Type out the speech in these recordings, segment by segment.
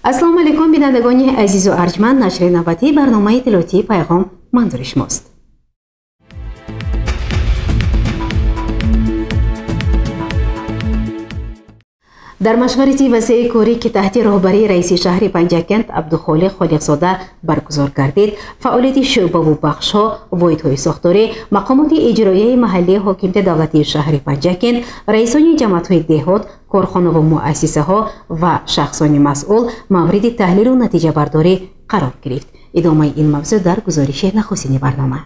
Ассалому алайкум, бинандагони азизу арҷманд, нашри навбатии барномаи иттилоотии Пайғом манзури шумост. Дар машварати васеи корӣ, ки таҳти роҳбарии раиси шаҳри Панҷакент Абдухолиқ Холиқзода баргузор гардид, фаъолияти шӯъбаву бахшҳо, воҳидҳои сохторӣ, мақомоти иҷроияи маҳаллии ҳокимияти давлатии шаҳри Панҷакент, раисони ҷамоатҳои деҳот, корхонаву муассисаҳо ва шахсони масъул мавриди таҳлилу натиҷабардорӣ қарор гирифт. Идомаи ин мавзӯъ дар гузориши нахустини барнома.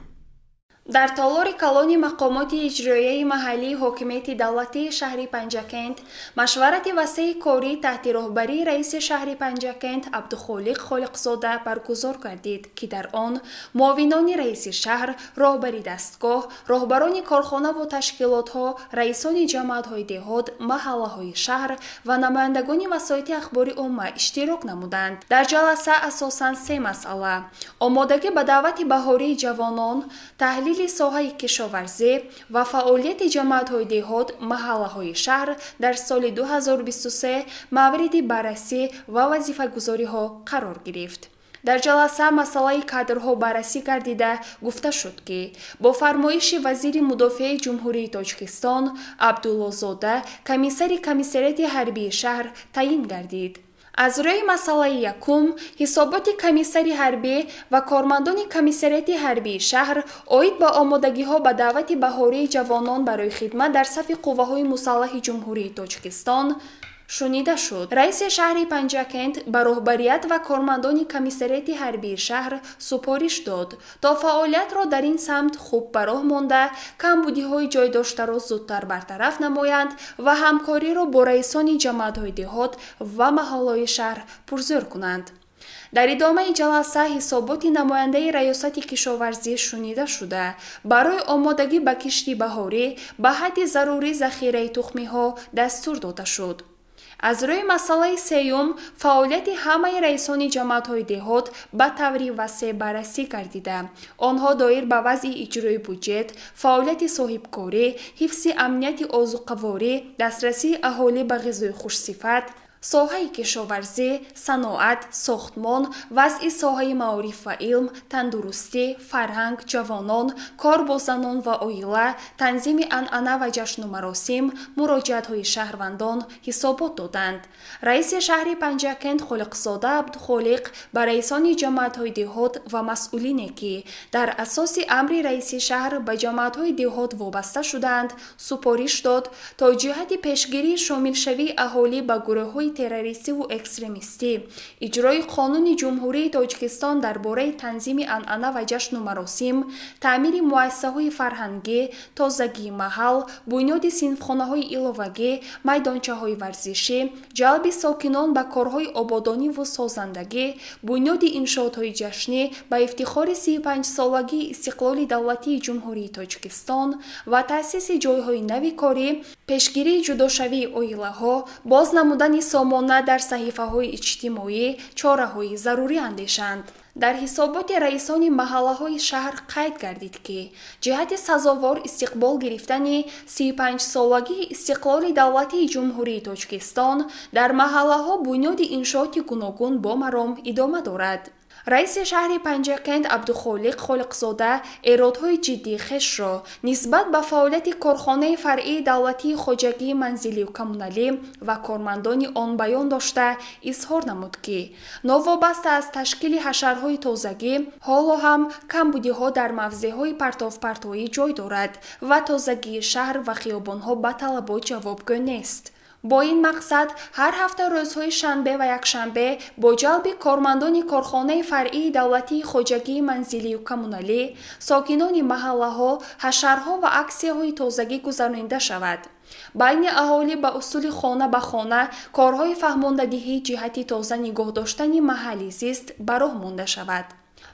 Дар толори калони мақомоти иҷроияи маҳаллии ҳокимияти давлатии шаҳри Панҷакент машварати васеи корӣ таҳти роҳбарии раиси шаҳри Панҷакент Абдухолиқ Холиқзода баргузор гардид, ки дар он муовинони раиси шаҳр, роҳбари дастгоҳ, роҳбарони корхонаву ташкилотҳо, раисони ҷамоатҳои деҳот, маҳаллаҳои шаҳр ва намояндагони васоити ахбори омма иштирок намуданд. Дар ҷаласа асосан се масъала: омодагӣ ба даъвати баҳории ҷавонон, таҳлил соҳаи кишоварзӣ ва фаъолияти ҷамоатҳои деҳот, маҳаллаҳои шаҳр дар соли 2023 мавриди баррасӣ ва вазифагузориҳо қарор гирифт. Дар ҷаласа масъалаи кадрҳо баррасӣ гардида гуфта шуд, ки бо фармоиши вазири мудофиаи Ҷумҳурии Тоҷикистон Абдуллозода комиссари комиссариати ҳарбии шаҳр таъин гардид. Аз рӯи масъалаи якум, ҳисоботи комиссари ҳарбӣ ва кормандони комиссариати ҳарбии шаҳр оид ба омодагиҳо ба даъвати баҳории ҷавонон барои хидмат дар сафи қувваҳои мусаллаҳи Ҷумҳурии Тоҷикистон шунида шуд. Раиси шаҳри Панҷакент ба роҳбарият ва кормандони комиссариати ҳарбии шаҳр супориш дод, то фаъолиятро дар ин самт хуб ба роҳ монда, камбудиҳои ҷойдоштаро зудтар бартараф намоянд ва ҳамкориро бо раисони ҷамоатҳои деҳот ва маҳаллаҳои шаҳр пурзӯр кунанд. Дар идомаи ҷаласа ҳисоботи намояндаи раёсати кишоварзӣ шунида шуда, барои омодагӣ ба кишти баҳорӣ ба ҳадди зарурӣ захираи тухмиҳо дастур дода шуд. Аз рӯи масъалаи сеюм, фаъолияти ҳамаи раисони ҷамоатҳои деҳот ба таври васеъ баррасӣ гардида, онҳо доир ба вазъи иҷрои буҷет, фаъолияти соҳибкорӣ, ҳифзи амнияти озуқаворӣ, дастрасии аҳолӣ ба ғизои хушсифат, соҳаи кишоварзӣ, саноат, сохтмон, вазъи соҳаи маориф ва илм, тандурустӣ, фарҳанг, ҷавонон, кор бо занон ва оила, танзими анъана ва ҷашну маросим, муроҷиатҳои шаҳрвандон ҳисобот доданд. Раиси шаҳри Панҷакент Холиқзода Абдухолиқ ба раисони ҷамоатҳои деҳот ва масъулине, ки дар асоси амри раиси шаҳр ба ҷамоатҳои деҳот вобаста шудаанд, супориш дод, то ҷиҳати пешгирии шомилшавии аҳолӣ ба гурӯҳҳои террористиву экстремистӣ, иҷрои қонуни Ҷумҳурии Тоҷикистон дар бораи танзими анъана ва ҷашну маросим, таъмири муассисаҳои фарҳангӣ, тозагии маҳал, бунёди синфхонаҳои иловагӣ, майдончаҳои варзишӣ, ҷалби сокинон ба корҳои ободониву созандагӣ, бунёди иншоотҳои ҷашнӣ ба ифтихори 35-солагии истиқлоли давлатии Ҷумҳурии Тоҷикистон ва таъсиси ҷойҳои нави корӣ, пешгирии ҷудошавии оилаҳо, боз намудани сомона дар саҳифаҳои иҷтимоӣ чораҳои зарурӣ андешанд. Дар ҳисоботи раисони маҳаллаҳои шаҳр қайд гардид, ки ҷиҳати сазовор истиқбол гирифтани 35-солагии истиқлоли давлатии Ҷумҳурии Тоҷикистон дар маҳаллаҳо бунёди иншооти гуногун бо маром идома дорад. Раиси шаҳри Панҷакент Абдухолиқ Холиқзода эродҳои ҷиддии хешро нисбат ба фаъолияти корхонаи фаръии давлатии хоҷагии манзилию коммуналӣ ва кормандони он баён дошта изҳор намуд, ки новобаста аз ташкили ҳашарҳои тозагӣ, ҳоло ҳам камбудиҳо дар мавзеъҳои партовпартоӣ ҷой дорад ва тозагии шаҳр ва хиёбонҳо ба талабот ҷавобгӯ нест. Бо ин мақсад ҳар ҳафта рӯзҳои шанбе ва якшанбе бо ҷалби кормандони корхонаи фаръии давлатии хоҷагии манзилию коммуналӣ, сокинони маҳаллаҳо, ҳашарҳо ва аксияҳои тозагӣ гузаронида шавад. Байни аҳолӣ ба усули хона ба хона корҳои фаҳмондадиҳӣ ҷиҳати тоза нигоҳ доштани маҳалли зист ба роҳ монда шавад.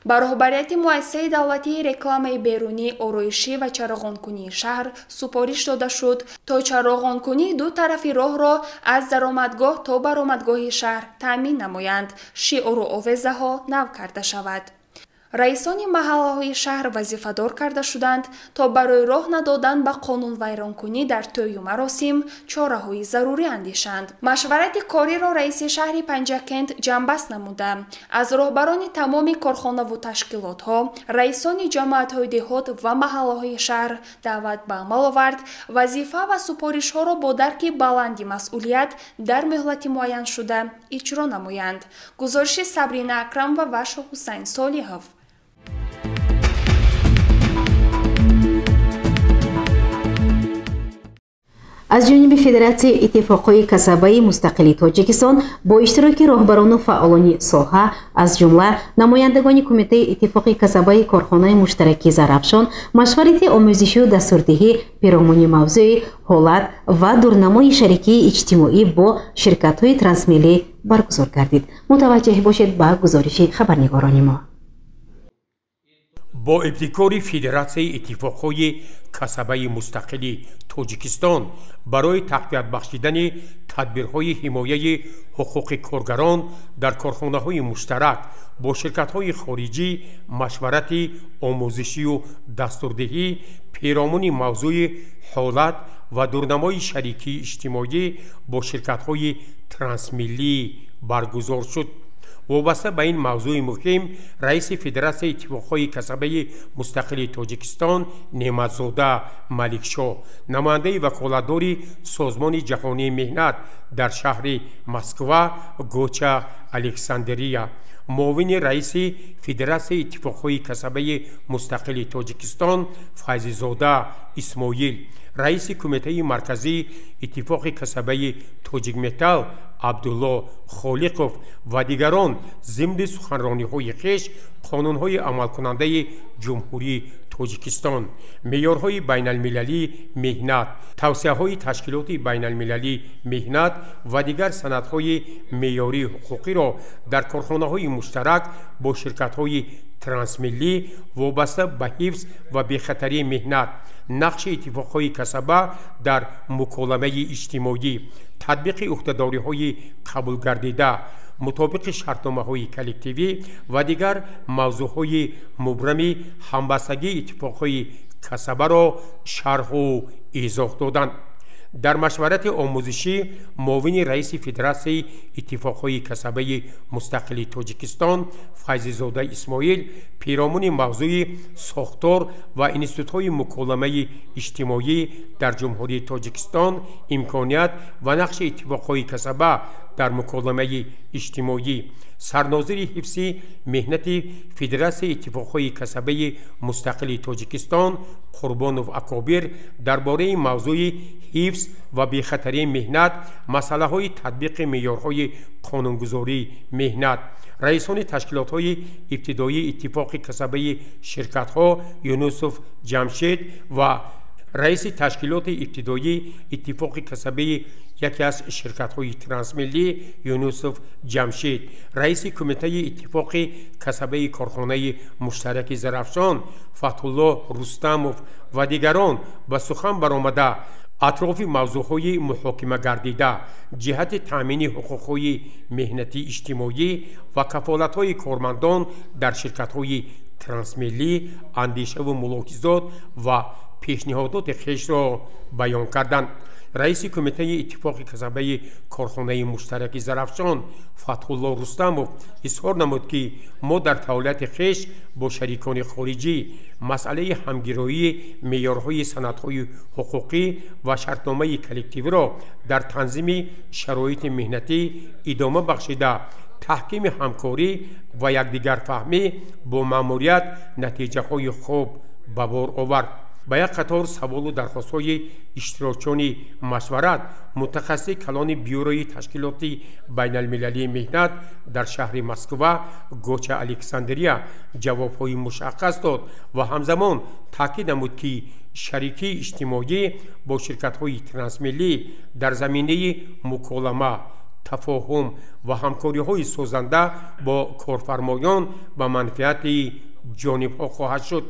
Ба роҳбарияти муассисаи давлатии рекламаи берунӣ, ороишӣ ва чароғонкунии шаҳр супориш дода шуд, то чароғонкунии ду тарафи роҳро аз даромадгоҳ то баромадгоҳи шаҳр таъмин намоянд, шиору овезаҳо нав карда шавад. Раисони маҳаллаҳои шаҳр вазифадор карда шуданд, то барои роҳ надодан ба қонунвайронкунӣ дар тӯю маросим чораҳои зарурӣ андешанд. Машварати кориро раиси шаҳри Панҷакент ҷамъбаст намуда, аз роҳбарони тамоми корхонаву ташкилотҳо, раисони ҷамоатҳои деҳот ва маҳаллаҳои шаҳр даъват ба амал овард, вазифа ва супоришҳоро бо дарки баланди масъулият дар муҳлати муайяншуда иҷро намоянд. Гузориши Сабрина Акрамова ва Шоҳҳусайн Солиҳов. Аз ҷониби Федератсияи иттифоқҳои касабаи мустақили Тоҷикистон бо иштироки роҳбарону фаъолони соҳа, аз ҷумла намояндагони Кумитаи иттифоқи касабаи корхонаи муштараки Зарафшон, машварати омӯзишию дастурдиҳӣ пиромуни мавзӯи ҳолат ва дурнамои шарикии иҷтимоӣ бо ширкатҳои трансмиллӣ баргузор гардид. Мутаваҷҷеҳ бошед ба гузориши хабарнигорони мо. Бо ибтикори Федератсияи иттифоқҳои касабаи мустақили Тоҷикистон барои тақвият бахшидани тадбирҳои ҳимояи ҳуқуқи коргарон дар корхонаҳои муштарак бо ширкатҳои хориҷӣ машварати омӯзишию дастурдиҳӣ пиромуни мавзӯи ҳолат ва дурнамои шарикии иҷтимоӣ бо ширкатҳои трансмиллӣ баргузор шуд. Вобаста ба ин мавзӯи муҳим раиси Федератсияи иттифоқҳои касабаи мустақили Тоҷикистон Неъматзода Маликшоҳ, намояндаи ваколатдори Созмони ҷаҳонии меҳнат дар шаҳри Москва Гоча Александрия, муовини раиси Федератсияи иттифоқҳои касабаи мустақили Тоҷикистон Файзизода Исмоил, раиси Кумитаи марказии иттифоқи касабаи Тоҷикметалл Абдулло Холиқов ва дигарон зимни суханрониҳои хеш қонунҳои амалкунандаи Ҷумҳурии Тоҷикистон, меъёрҳои байналмилалии меҳнат, тавсияҳои Ташкилоти байналмилалии меҳнат ва дигар санадҳои меъёрии ҳуқуқиро дар корхонаҳои муштарак бо ширкатҳои трансмиллӣ вобаста ба ҳифз ва бехатарии меҳнат, нақши иттифоқҳои касаба дар муколамаи иҷтимоӣ, татбиқи ӯҳдадориҳои қабулгардида мутобиқи шартномаҳои коллективӣ ва дигар мавзӯъҳои мубрами ҳамбастагии иттифоқҳои касабаро шарҳу изоҳ доданд. Дар машварати омӯзишӣ муовини раиси Федератсияи иттифоқҳои касабаи мустақили Тоҷикистон Файзизода Исмоил пиромуни мавзӯи сохтор ва институтҳои муколамаи иҷтимоӣ дар Ҷумҳурии Тоҷикистон, имконият ва нақши иттифоқҳои касаба дар муколамаи иҷтимоӣ, сарнозири ҳифзи меҳнати Федератсияи иттифоқҳои касабаи мустақили Тоҷикистон Қурбонов Акобир дар бораи мавзӯи ҳифз ва бехатарии меҳнат, масъалаҳои татбиқи меъёрҳои қонунгузории меҳнат, раисони ташкилотҳои ибтидоии иттифоқи касабаи ширкатҳо Юнусов Ҷамшед ва раиси ташкилоти ибтидоии иттифоқи касабаи яке аз ширкатҳои трансмиллӣ Юнусов Ҷамшед, раиси Кумитаи иттифоқи касабаи корхонаи муштараки Зарафшон Фатҳулло Рустамов ва дигарон ба сухан баромада атрофи мавзӯъҳои муҳокимагардида ҷиҳати таъмини ҳуқуқҳои меҳнатии иҷтимоӣ ва кафолатҳои кормандон дар ширкатҳои трансмиллӣ андешаву мулоҳизот ва пешниҳодоти хешро баён карданд. Раиси Кумитаи иттифоқи касабаи корхонаи муштараки Зарафшон Фатҳулло Рустамов изҳор намуд, ки мо дар фаъолияти хеш бо шарикони хориҷӣ масъалаи ҳамгироии меъёрҳои санадҳои ҳуқуқӣ ва шартномаи коллективиро дар танзими шароити меҳнатӣ идома бахшида, таҳкими ҳамкорӣ ва якдигарфаҳмӣ бо маъмурият натиҷаҳои хуб ба бор овард. Ба як қатор саволу дархостҳои иштирокчиёни машварат мутахассиси калони бюрои Ташкилоти байналмилалии меҳнат дар шаҳри Москва Гоча Александрия ҷавобҳои мушаххас дод ва ҳамзамон таъкид намуд, ки шарикии иҷтимоӣ бо ширкатҳои трансмиллӣ дар заминаи муколама, тафоҳум ва ҳамкориҳои созанда бо корфармоён ба манфиати ҷонибҳо хоҳад шуд.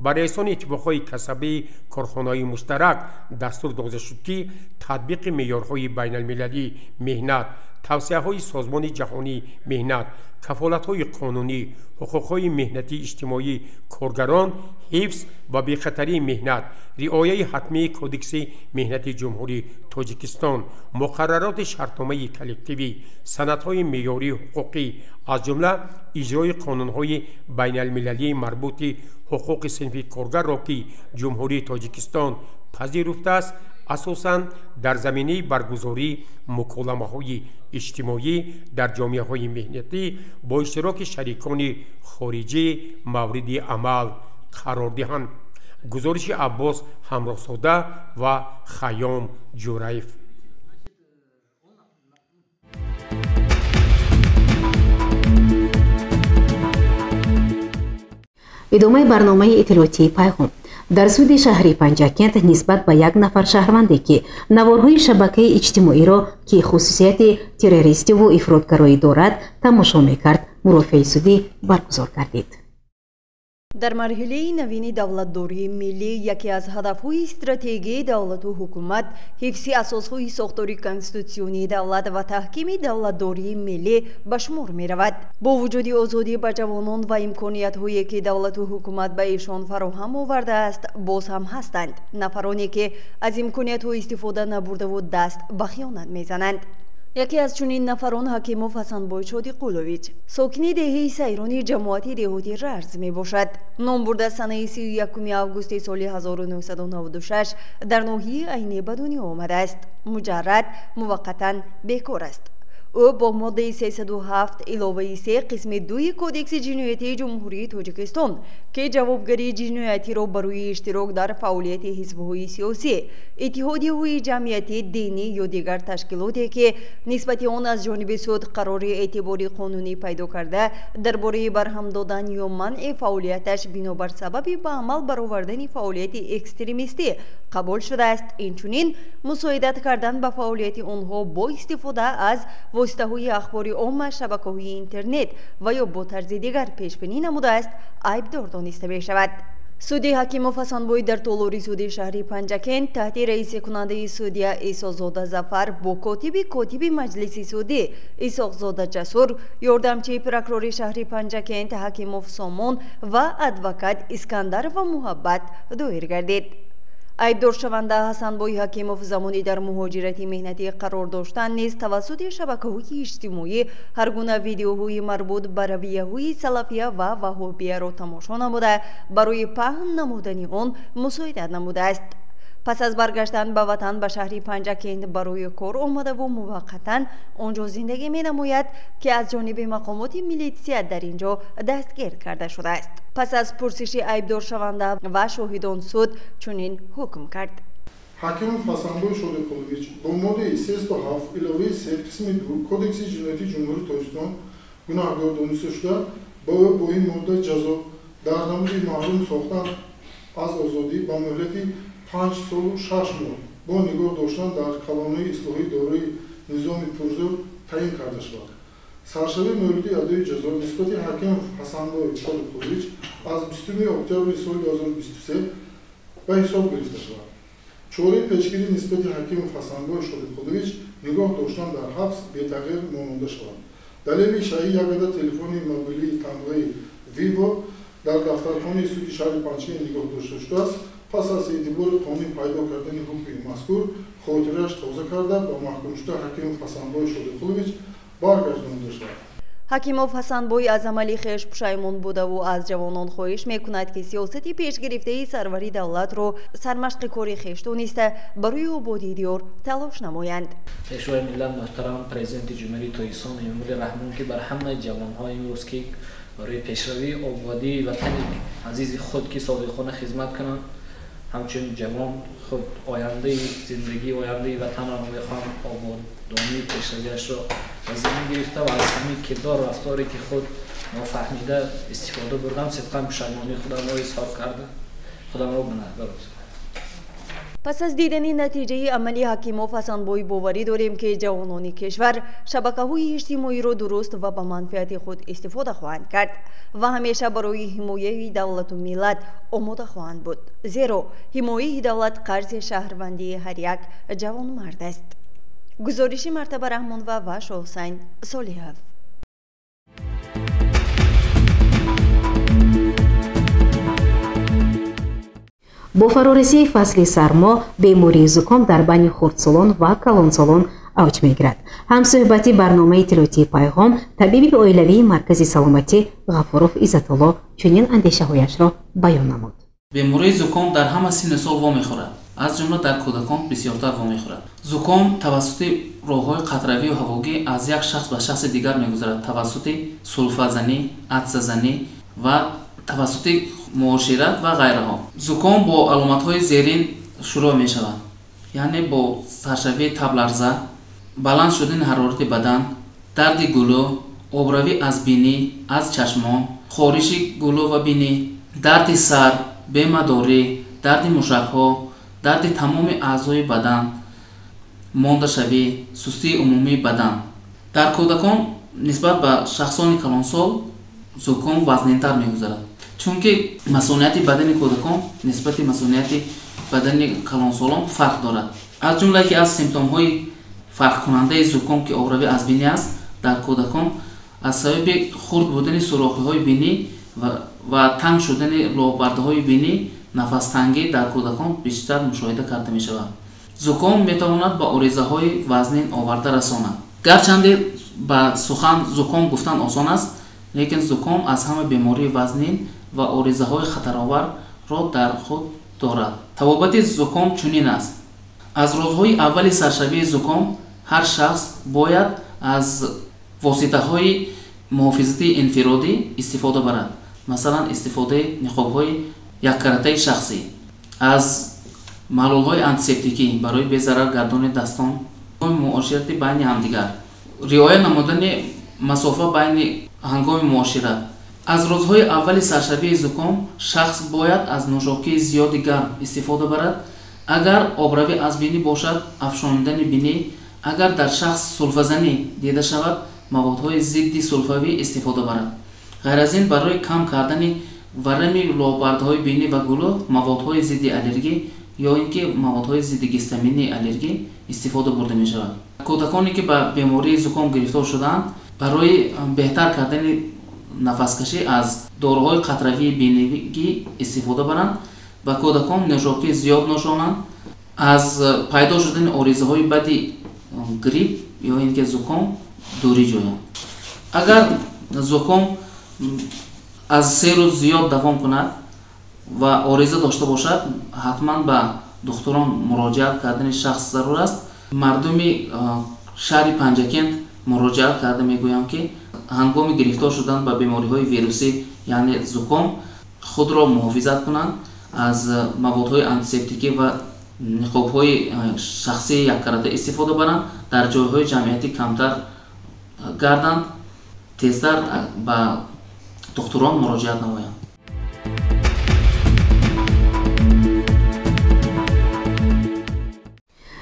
Ба раисони иттифоқҳои касабии корхонаҳои муштарак дастур дода шуд, ки татбиқи меъёрҳои байналмилалии меҳнат, тавсияҳои Созмони ҷаҳонии меҳнат, кафолатҳои қонунӣ, ҳуқуқҳои меҳнатии иҷтимоии коргарон, ҳифз ва бехатарии меҳнат, риояи ҳатмии Кодекси меҳнати Ҷумҳурии Тоҷикистон, муқаррароти шартномаи коллективӣ, санадҳои меъёрии ҳуқуқӣ, аз ҷумла иҷрои қонунҳои байналмилалии марбути ҳуқуқи синфи коргарро, ки Ҷумҳурии Тоҷикистон пазируфтааст, асосан дар заминаи баргузории муколамаҳои иҷтимоӣ дар ҷомеаҳои меҳнатӣ бо иштироки шарикони хориҷӣ мавриди амал қарор диҳанд. Гузориши Аббос Ҳамроҳзода ва Хайём Ҷураев. Идомаи барномаи иттилоотии Пайғом. Дар суди шаҳри Панҷакент нисбат ба як нафар шаҳрванде, ки наворҳои шабакаи иҷтимоиро, ки хусусияти террористиву ифротгароӣ дорад, тамошо мекард, мурофиаи судӣ баргузор гардид. Дар марҳилаи навини давлатдории миллӣ яке аз ҳадафҳои стратегияи давлату ҳукумат ҳифзи асосҳои сохтори конститутсионии давлат ва таҳкими давлатдории миллӣ ба шумор меравад. Бо вуҷуди озодӣ ба ҷавонон ва имкониятҳое, ки давлату ҳукумат ба эшон фароҳам овардааст, боз ҳам ҳастанд нафароне, ки аз имкониятҳо истифода набурдаву даст ба хиёнат мезананд. Яке аз чунин нафарон Ҳакимов Ҳасанбой Шодиқулович, сокини деҳаи Сайрони ҷамоати деҳоти Рарз мебошад. Номбурда санаи 31 августи соли 1996 дар ноҳияи Айнӣ ба дунё омадааст. Муҷаррад муваққатан бекор аст. Ӯ бо моддаи 307 иловаи 3 қисми 2 Кодекси ҷиноятии Ҷумҳурии Тоҷикистон, ки ҷавобгарии ҷиноятиро барои иштирок дар фаъолияти ҳизбҳои сиёсӣ, иттиҳодияҳои ҷамъиятӣ, динӣ ё дигар ташкилоте, ки нисбати он аз ҷониби суд қарори эътибори қонунӣ пайдо карда, дар бораи барҳам додан ё манъи фаъолияташ бинобар сабаби ба амал баровардани фаъолияти экстремистӣ қабул шудааст. Инчунин мусоидат кардан ба фаъолияти онҳо бо истифода аз воситаҳои ахбори омма, шабакаҳои интернет ва ё бо тарзи дигар пешбинӣ намудааст, айбдор дониста мешавад. Суди Ҳакимов Ҳасанбой дар толори суди шаҳри Панҷакент таҳти раисикунандаи судя Исозода Зафар бо котиби маҷлиси судӣ Исоқзода Ҷасур, ёрдамчии прокурори шаҳри Панҷакент Ҳакимов Сомон ва адвокат Искандарова Муҳаббат доир гардид. Айбдоршаванда Ҳасанбой Ҳакимов замони дар муҳоҷирати меҳнатӣ қарор доштан низ тавассути шабакаҳои иҷтимоӣ ҳар гуна видеоҳои марбут ба равияҳои салафия ва ваҳобияро тамошо намуда, барои паҳн намудани он мусоидат намудааст. Пас аз баргаштан ба ватан ба шаҳри Панҷакент барои кор омадаву муваққатан он ҷо зиндагӣ менамояд, ки аз ҷониби мақомоти милитсия дар ин ҷо дастгир карда шудааст. Пас аз пурсиши айбдоршаванда ва шоҳидон суд чунин ҳукм кард. Ҳакимов Ҳасанбой Шодиқулович бо моддаи 307 иловаи 3 қисми 2 Кодекси ҷиноятии Ҷумҳурии Тоҷикистон гунаҳкор дониста шуда, ба ӯ бо ин модда ҷазо дар намуди маҳрум сохтан аз озодӣ ба муҳлати 5 солу 6 моҳ бо нигоҳ доштан дар калонҳои ислоҳӣ дорои низоми пурзӯр таъин карда шавад. Саршавии муҳлати адои ҷазо нисбати Ҳакимов Ҳасанбой Шодиқулович аз 20 октябри соли 2023 ба ҳисоб гирифта шавад. Чораи пешгирӣ нисбати Ҳакимов Ҳасанбой Шодиқулович нигоҳ доштан дар ҳабс бетағйир монда шавад. Далели шаҳӣ як адад телефони мобилии тамғаи Vivo дар дафтархонаи суди шаҳри Панҷакент нигоҳ дошта шудааст. Пас аз эътибори қонунӣ пайдо кардани ҳукми мазкур хотирааш тоза карда ба маҳкумшуда Ҳакимов Ҳасанбой Шодиқулович баргардонида шавад. Ҳакимов Ҳасанбой аз амали хеш пушаймон будаву аз ҷавонон хоҳиш мекунад, ки сиёсати пешгирифтаи сарвари давлатро сармашқи кори хеш дониста барои ободии диёр талош намоянд. Пешвои миллат муҳтарам президенти Ҷумҳурии Тоҷикистон Эмомалӣ Раҳмон, ки бар ҳамаи ҷавонҳо имрӯз ки барои пешравии ободии ватани азизи худ ки содиқона хизмат кунанд, ҳамчун ҷавон худ ояндаи зиндагӣ, ояндаи ватанро мехоҳам ободонии пешравиашро ба зимма гирифта ва аз ҳамин кирдор рафторе ки худ нофаҳмида истифода бурдам, сидқан пушаймонии худамро изҳор карда худамро гунаҳкор. Пас аз дидани натиҷаи амали Ҳакимов Ҳасанбой боварӣ дорем, ки ҷавонони кишвар шабакаҳои иҷтимоиро дуруст ва ба манфиати худ истифода хоҳанд кард ва ҳамеша барои ҳимояи давлату миллат омода хоҳанд буд, зеро ҳимояи давлат қарзи шаҳрвандии ҳар як ҷавонмард аст. Гузориши Мартаба Раҳмонова ва Шоҳусайн Солиҳов. Бо фарорасии фасли сармо бемории зуком дар байни хурдсолон ва калонсолон авҷ мегирад. Ҳамсӯҳбати барномаи иттилоотии Пайғом табиби оилавии Маркази саломатӣ Ғафуров Иззатулло чунин андешаҳояшро баён намуд. Бемории зуком дар ҳама синну сол вомехӯрад, аз ҷумла дар кӯдакон бисёртар вомехӯрад. Зуком тавассути роҳҳои қатравию ҳавогӣ аз як шахс ба шахси дигар мегузарад, тавассути сулфазанӣ, атсазанӣ ва тавассути муошират ва ғайраҳо. Зуком бо аломатҳои зерин шурӯъ мешавад, яъне бо саршавии табларза, баланд шудани ҳарорати бадан, дарди гулӯ, обравӣ аз бинӣ, аз чашмон, хориши гулӯ ва бинӣ, дарди сар, бемадорӣ, дарди мушакҳо, дарди тамоми аъзои бадан, мондашавӣ, сустии умумии бадан. Дар кӯдакон нисбат ба шахсони калонсол зуком вазнинтар мегузарад, чунки масунияти бадани кӯдакон нисбати масунияти бадани калонсолон фарқ дорад. Аз ҷумла ки аз симптомҳои фарқкунандаи зуком, ки обравӣ аз бинӣ аст, дар кӯдакон аз сабаби хурд будани сурохиҳои бинӣ ва танг шудани лобардаҳои бинӣ нафастангӣ дар кӯдакон бештар мушоҳида карда мешавад. Зуком метавонад ба оризаҳои вазнин оварда расонад. Гарчанде ба сухан зуком гуфтан осон аст, лекин зуком аз ҳама бемории вазнин ва оризаҳои хатароварро дар худ дорад. Табобати зуком чунин аст. Аз рӯзҳои аввали саршавии зуком ҳар шахс бояд аз воситаҳои муҳофизатии инфиродӣ истифода барад, масалан истифодаи ниқобҳои яккаратаи шахсӣ, аз маҳлулҳои антисептикӣ барои безарар гардони дастон, муоширати байни ҳамдигар, риоя намудани масофа байни ҳангоми муошират. Аз рӯзҳои аввали саршавии зуком шахс бояд аз нӯшокии зиёди гарм истифода барад. Агар обравӣ аз бинӣ бошад, афшонидани бинӣ, агар дар шахс сулфазанӣ дида шавад, маводҳои зидди сулфавӣ истифода барад. Ғайр аз ин, барои кам кардани варами лобардҳои бинӣ ва гулӯ маводҳои зидди аллергӣ ё ин ки маводҳои зидди гистаминии аллергӣ истифода бурда мешавад. Кӯдаконе ки ба бемории зуком гирифтор шудаанд, барои беҳтар кардани нафаскашӣ аз доруҳои қатравии бинигӣ истифода баранд. Ба кӯдакон нӯшокии зиёд нӯшонанд. Аз пайдо шудани оризаҳои бади грипп ё ин ки зуком дурӣ ҷӯянд. Агар зуком аз 3 рӯз зиёд давом кунад ва ориза дошта бошад, ҳатман ба духтурон муроҷиат кардани шахс зарур аст. Мардуми шаҳри Панҷакент муроҷиат карда мегӯям, ки ҳангоми гирифтор шудан ба бемориҳои вирусӣ, яъне зуком, худро муҳофизат кунанд, аз маводҳои антисептикӣ ва ниқобҳои шахсии яккарата истифода баранд, дар ҷойҳои ҷамъиятӣ камтар гарданд, тезтар ба духтурон муроҷиат намоянд.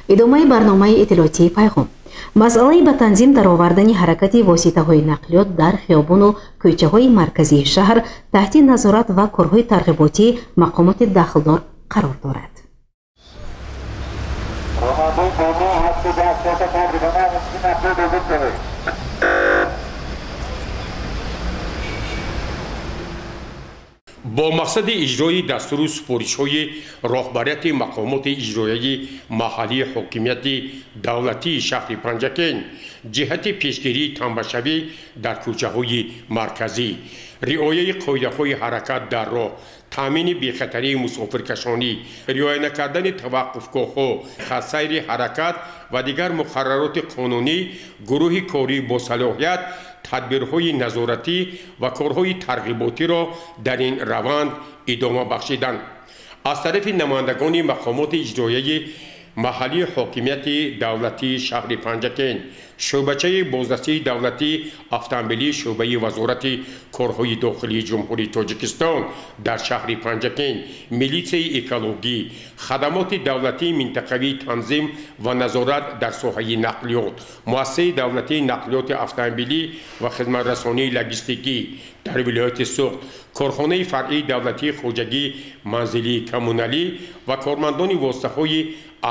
Идомаи барномаи иттилоотии Пайғом. Масъалаи ба танзим даровардани ҳаракати воситаҳои нақлиёт дар хиёбону кӯчаҳои марказии шаҳр таҳти назорат ва корҳои тарғиботии мақомоти дахлдор қарор дорад. Бо мақсади иҷрои дастуру супоришҳои роҳбарияти мақомоти иҷроияи маҳаллии ҳокимияти давлатии шаҳри Панҷакент ҷиҳати пешгирии тамбашавӣ дар кӯчаҳои марказӣ, риояи қоидаҳои ҳаракат дар роҳ, таъмини бехатарии мусофиркашонӣ, риоя накардани таваққуфгоҳҳо, хатсайри ҳаракат ва дигар муқаррароти қонунӣ, гурӯҳи корӣ бо салоҳият тадбирҳои назоратӣ ва корҳои тарғиботиро дар ин раванд идома бахшиданд. Аз тарафи намояндагони мақомоти иҷроияи маҳаллии ҳокимияти давлатии шаҳри Панҷакент, шӯъбачаи бозрасии давлатии автомобилии шӯъбаи Вазорати корҳои дохилии Ҷумҳурии Тоҷикистон дар шаҳри Панҷакент, милитсияи экологӣ, хадамоти давлатии минтақавии танзим ва назорат дар соҳаи нақлиёт, муассисаи давлатии нақлиёти автомобилӣ ва хизматрасонии логистикӣ дар вилояти Суғд, корхонаи фаръии давлатии хоҷагии манзилии коммуналӣ ва кормандони воситаҳои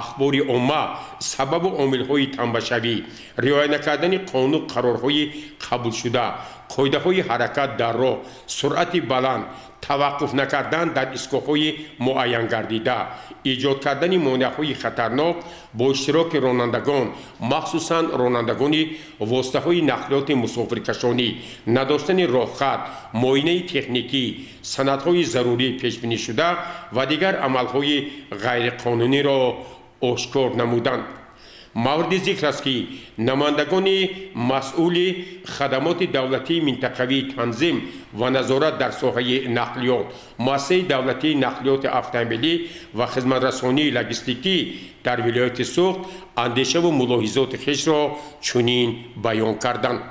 ахбори омма сабабу омилҳои танбашавӣ, риоя накардани қонуну қарорҳои қабулшуда, қоидаҳои ҳаракат дар роҳ, суръати баланд, таваққуф накардан дар истгоҳҳои муайянгардида, эҷод кардани монеаҳои хатарнок бо иштироки ронандагон, махсусан ронандагони воситаҳои нақлиёти мусофиркашонӣ, надоштани роҳхат, муоинаи техникӣ, санадҳои зарурӣ пешбинишуда ва дигар амалҳои ғайриқонуниро ошкор намуданд. Мавриди зикр аст, ки намояндагони масъули хадамоти давлатии минтақавии танзим ва назорат дар соҳаи нақлиёт, муассисаи давлатии нақлиёти автомобилӣ ва хизматрасонии логистикӣ дар вилояти Суғд андешаву мулоҳизоти хешро чунин баён карданд.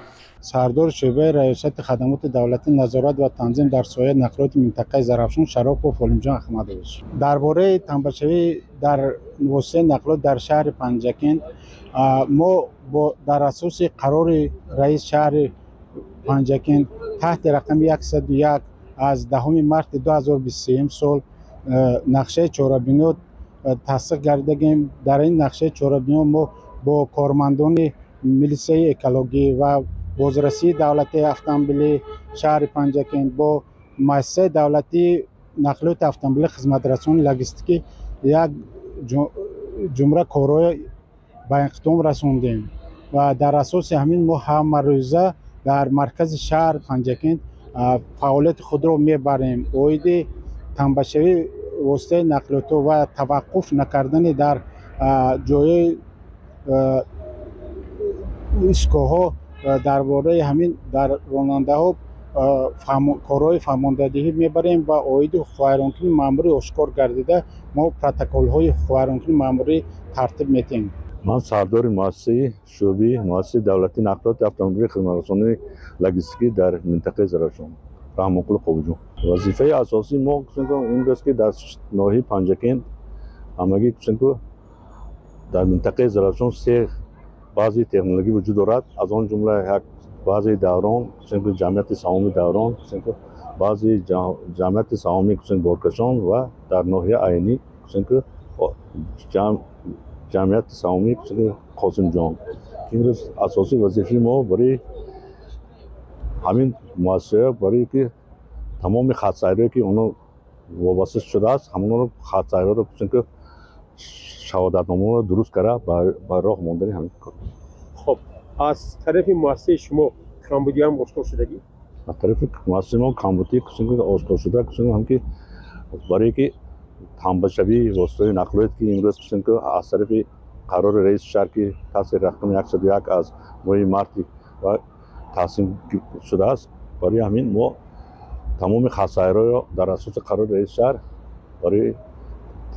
Сардори шӯъбаи раёсати хадамоти давлатӣ назорат ва танзим дар соҳаи нақлиёти минтақаи Зарафшон Шаропов Олимҷон Аҳмадович. Дар бораи танбашавӣ дар воситаи нақлиёт дар шаҳри Панҷакент мо дар асоси қарори раис шаҳри Панҷакент таҳти рақами 101 аз 10 марти 2023 сол нақшаи чорабиниёт тасдиқ гардидагем. Дар ин нақшаи чорабиниёт мо бо кормандони милитсияи экологӣ ва бозрасии давлатии автомобилии шаҳри Панҷакент бо муассисаи давлатии нақлиёти автомобилӣ хизматрасони логистикӣ як ҷумра корҳои ба инқитом расондем ва дар асоси ҳамин мо ҳамарӯза дар маркази шаҳр Панҷакент фаъолияти худро мебарем. Оиди танбашавии воситаи нақлиётҳо ва таваққуф накардани дар ҷойи истгоҳҳо дар бораи ҳамин дар ронандаҳо корҳои фармондадиҳӣ мебарем ва оиди ҳуқуқвайронкунии маъмурӣ ошкор гардида мо протоколҳои ҳуқуқвайронкунии маъмурӣ тартиб медиҳем. Ман сардори муассисаи шӯъбаи муассисаи давлатии нақлиёти автомобилии хизматрасонии логистикӣ дар минтақаи Зарафшон Раҳмонқул Қобиҷон. Вазифаи асосии мо ин аст, ки дар ноҳияи Панҷакент ҳамагӣ дар минтақаи Зарафшон се баъзе технология вуҷуд дорад, аз он ҷумла як баъзе даврон, ҷамъияти саҳомии даврон, баъзе ҷамъияти саҳомии боркашон ва дар ноҳияи Айнӣ ҷамъияти саҳомии Қосимҷон. Имрӯз асосии вазифаи мо барои ҳамин муассисаҳо, барои ки тамоми хатсайрҳое ки онҳо вобаста шудааст, ҳамонро хатсайрҳоро шаҳодатномаро дуруст карда ба роҳ мондани ҳамин кор. Хоб, аз тарафи муассисаи шумо камбудиҳам ошкор шудагӣ? Аз тарафи муассисаи мо камбудӣ ошкор шуда, ҳам ки барои ки танбашавии воситаҳои нақлиёт ки имрӯз аз тарафи қарори раиси шаҳр ки таҳти рақами 101 аз моҳи марти ва таҳсин шудааст, барои ҳамин мо тамоми хатсайрҳоро дар асоси қарори раиси шаҳр барои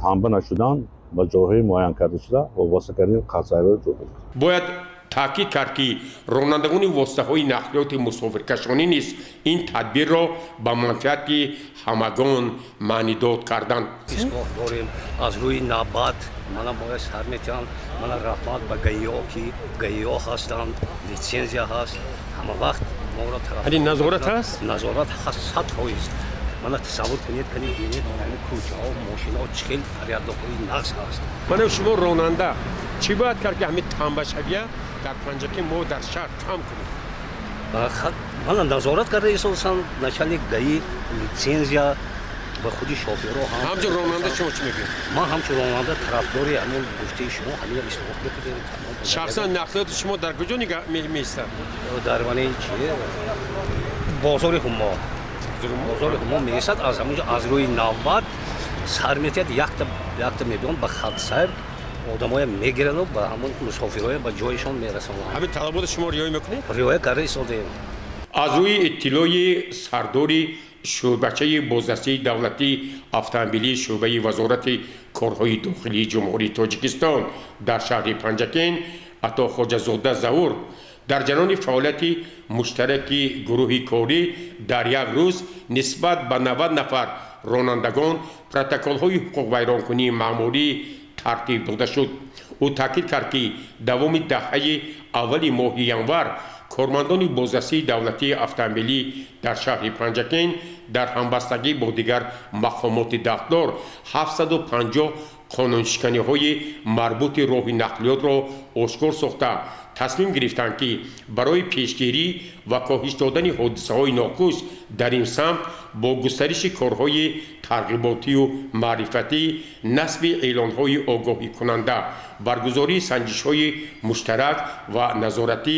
танба нашудан ба ҷойҳои муайян карда шуда вобаста кардани хатсайрҳоро ҷо додем. Бояд таъкид кард, ки ронандагони воситаҳои нақлиёти мусофиркашонӣ низ ин тадбирро ба манфиати ҳамагон маънидод карданд. Истгоҳ дорем аз рӯи навбат, мана моя сар метиҳанд, мана раҳмат ба ГАИО, ки ГАИО ҳастанд, литсензия ҳаст, ҳама вақт моро тараф. Назорат ҳаст? Назорат ҳаст 100%. Мана тасаввур кунед, кани бинед, ҳамин кӯчаҳо, мошинаҳо чӣ хел порядокҳои нағз ҳаст. Мана шумо ронанда чӣ бояд кард, ки ҳамин танбашавия дар Панҷакент мо дар шаҳр кам кунем? Мана назорат карда исосан начальник ГАИ, литсензия ба худи шофёрҳо ҳам. Ҳамчун ронанда шумо чӣ мегӯед? Ман ҳамчун ронанда тарафдори ҳамон гуфтаи шумо ҳамина истиқбол мекунем. Шахсан нақлиёти шумо дар куҷо меистад? Дар ванаи чи? Бозори Ҳумо. Бозори Ҳумо меистад, аз ҳамонҷо аз рӯи навбат сар метиҳад, якта мебиён ба хатсайр одамоя мегирану ба ҳамон мусофирҳоя ба ҷояшон мерасонанд. Ҳамин талаботи шумо риоя мекунед? Риоя карда истодаем. Аз рӯи иттилои сардори шӯъбачаи бозрасии давлатии автомобилии шӯъбаи Вазорати Корҳои дохилии Ҷумҳурии Тоҷикистон дар шаҳри Панҷакент Атохоҷазода Заур дар ҷараёни фаъолияти муштараки гурӯҳи корӣ дар як рӯз нисбат ба 90 нафар ронандагон протоколҳои ҳуқуқвайронкунии маъмурӣ тартиб дода шуд. Ӯ таъкид кард, ки давоми даҳаи аввали моҳи январ кормандони бозрасии давлатии автомобилӣ дар шаҳри Панҷакент дар ҳамбастагӣ бо дигар мақомоти дахлдор 750 қонуншиканиҳои марбути роҳи нақлиётро ошкор сохта, тасмим гирифтанд, ки барои пешгирӣ ва коҳиш додани ҳодисаҳои нохуш дар ин самт бо густариши корҳои тарғиботию маърифатӣ, насби эълонҳои огоҳикунанда, баргузории санҷишҳои муштарак ва назоратӣ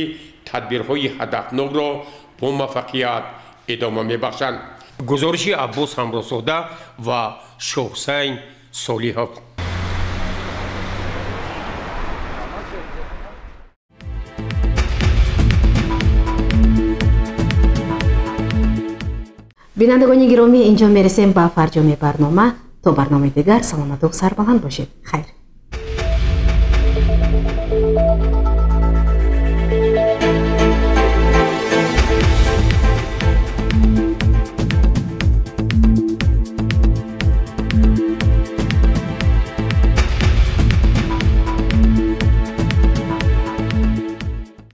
тадбирҳои ҳадафнокро бо муваффақият идома мебахшанд. Гузориши Аббос Ҳамроҳзода ва Шоҳусайн Солиҳов. Бинандагони гиромӣ, инҷо мерасем ба фарҷоми барнома. То барномаи дигар саломату сарбаланд бошед. Хайр.